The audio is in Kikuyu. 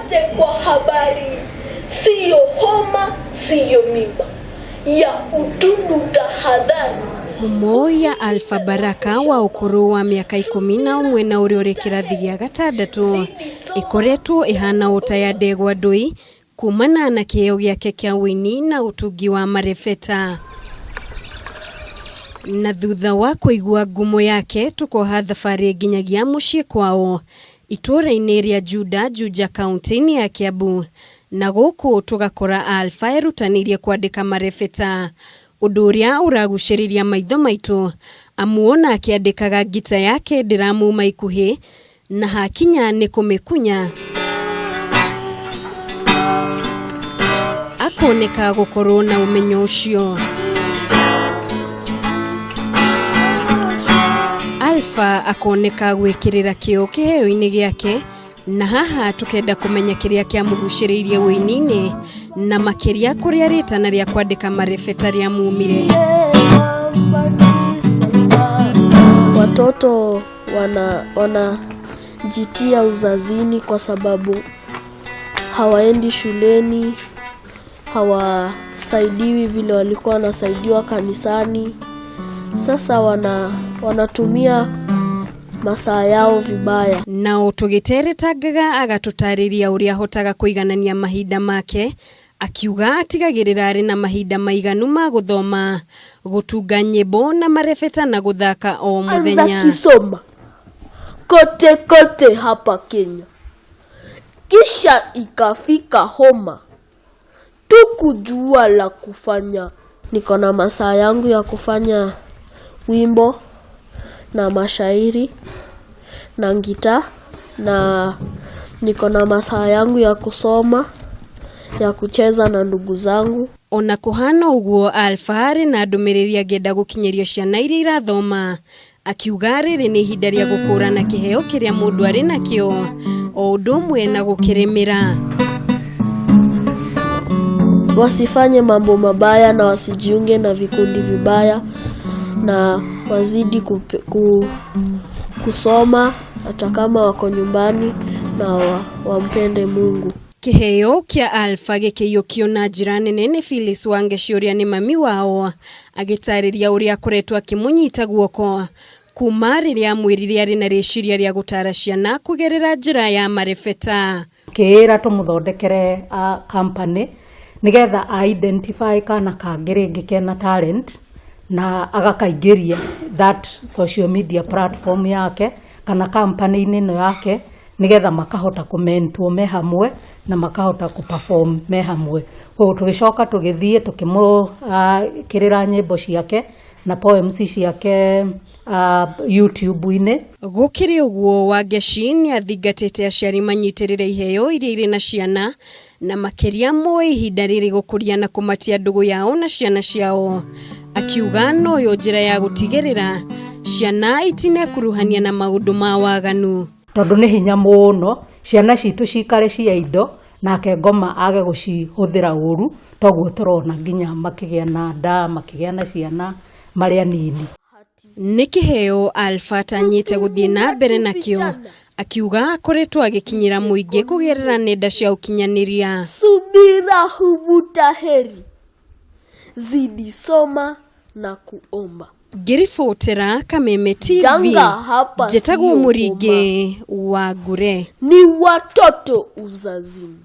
Asante kwa habari, siyo homa, siyo mimba ya utundu, tahadhari. Ngumo ya Alpha Baraka wa ũkũrũ wa mĩaka 11 na ũrĩa ũrĩ kĩrathi gĩa gatandatũ ĩkoretwo ĩhana ũta ya ndegwa ndũi kumana na kĩheo gĩake kĩa ũini na ũtungi wa marebeta. Na thutha wa kũigua ngumo yake tũkoha thabarĩ nginyagia mũciĩ kwao itũũra-inĩ rĩa Juda, Juja kaunti-inĩ ya Kiambu, na gũkũ tũgakora Alpha erutanĩirie kwandĩka marebeta, ũndũ ũrĩa ũragucĩrĩria maitho maitũ amu ona akĩandĩkaga ngita yake ndĩramuma ikuhĩ na hakinya nĩ kũmĩkunya akoneka gũkorwo na ũmenyo ũcio. Alpha akoneka gwĩkĩrĩra kĩo kĩheo-inĩ gĩake na haha tukenda kũmenya kĩrĩa kĩamũgucĩrĩirie ũini-inĩ na makĩria kũrĩa rĩtana rĩa kwandĩka marebeta rĩamumire. Watoto wanajitia uzazini kwa sababu hawaendi shuleni, hawasaidiwi vile walikuwa wanasaidiwa kanisani. Sasa wanatumia masaa yao vibaya. Nao tũgĩteretangaga agatũtarĩria ũrĩa ahotaga kũiganania mahinda make, akiuga atigagĩrĩra arĩ na mahinda maiganu ma gũthoma, gũtunga nyĩmbo na marebeta na gũthaka o Anza mũthenya. kisoma kote kote hapa Kenya, kisha ikafika homa tukujua la kufanya. Niko na masaa yangu ya kufanya wimbo na mashairi na ngita, na niko na masaa yangu ya kusoma, ya kucheza na ndugu zangu. Ona kũhana ũguo Alpha arĩ na ndũmĩrĩri angĩenda gũkinyĩria ciana iria irathoma, akiuga rĩrĩ nĩ ihinda rĩa gũkũrana kĩheo kĩrĩa mũndũ arĩ nakĩo o ũndũ ũmwe na gũkĩrĩmĩra. Wasifanye mambo mabaya na wasijiunge na vikundi vibaya, na wazidi kusoma hata kama wako nyumbani, na wampende Mungu. Kĩheo kĩa Alpha gĩkĩiyũkio na njĩra nene nĩ Phyllis Wangeci ũrĩa nĩ mami wao, agĩtarĩria ũrĩa akoretwo akĩmũnyita guoko kuma rĩrĩa amwĩrire arĩ na rĩciria rĩa gũtara ciana kũgerera njĩra ya marebeta. Kĩĩra tũmũthondekere company nĩgetha a identify kana kangĩ rĩngĩ kena talent na agakaingĩria that social media platform yake kana company-inĩ ĩno yake nĩgetha makahota kũmentwo me hamwe na makahota kũ-perform me hamwe. Koguo tũgĩcoka tũgĩthiĩ tũkĩmũkĩrĩra nyĩmbo ciake na poems ciake YouTube-inĩ. Gũkĩrĩ ũguo Wangeci nĩ athingatĩte aciari manyitĩrĩre iheo iria irĩ na ciana na makĩria moe ihinda rĩrĩ gũkũria na kũmatia ndũgũ yao na ciana ciao, akiuga noyo njĩra ya gũtigĩrĩra ciana itinekuruhania na maũndũ ma waganu. Tondũ nĩ hinya mũno ciana citũ cikare cia indo nake ngoma age gũcihũthĩra ũru, toguo tũrona nginya makĩgĩa na nda, makĩgĩa na ciana marĩ anini. Nĩ kĩheo Alpha atanyĩte gũthiĩ na mbere nakĩo, akiuga akoretwo agĩkinyĩra mũingĩ kũgerera nenda cia ũkinyanĩria. Subira huvuta heri, zidi soma na kuomba. Ngĩribotera Kameme TV, Janga hapa njĩtagwo sio Mũringĩ wa Ngure. Ni watoto uzazini.